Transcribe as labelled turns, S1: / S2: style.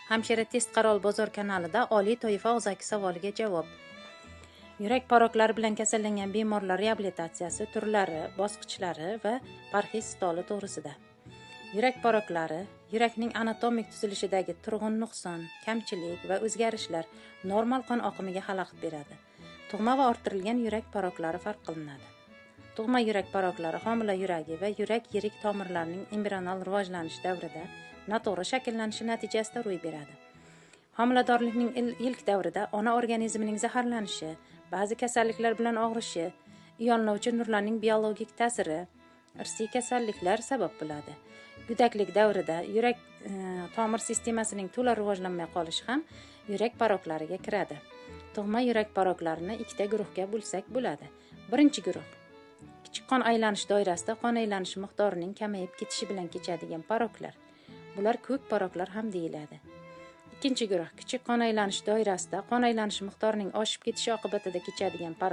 S1: Hamshira test qarol bozor kanalida oliy toifa og'zaki savoliga javob. Yurak poroklari bilan kasallangan bemorlar reabilitatsiyasi turlari, bosqichlari va parhez stoli to'g'risida. Yurak poroklari yurakning anatomik tuzilishidagi turg'un nuqson, kamchilik va o'zgarishlar normal qon oqimiga xalaqit beradi. Tug'ma va orttirilgan yurak poroklari farq qilinadi. Tug'ma yurak poroklari homila yuragi va yurak yirik tomirlarining embrional rivojlanish davrida noto'g'ri shakllanishi natijasida ro'y beradi. Homiladorlikning ilk davrida ona organizmining zaharlanishi, ba'zi kasalliklar bilan og'rishi, ionlovchi nurlarning biologik ta'siri, irsiy kasalliklar sabab bo'ladi. Go'daklik davrida yurak tomir sistemasining to'la rivojlanmay qolishi ham yurak poroklariga kiradi. Tug'ma yurak poroklarini ikkita guruhga bo'lsak bo'ladi. Birinchi guruh: kichik qon aylanish doirasida qon aylanishi miqdorining kamayib ketishi bilan kechadigan poroklar. Bular ko'k poroklar ham deyiladi. Ikkinchi guruh: kichik qon aylanish doirasida qon aylanish miqdorining oshib ketishi oqibatida kechadigan poroklar.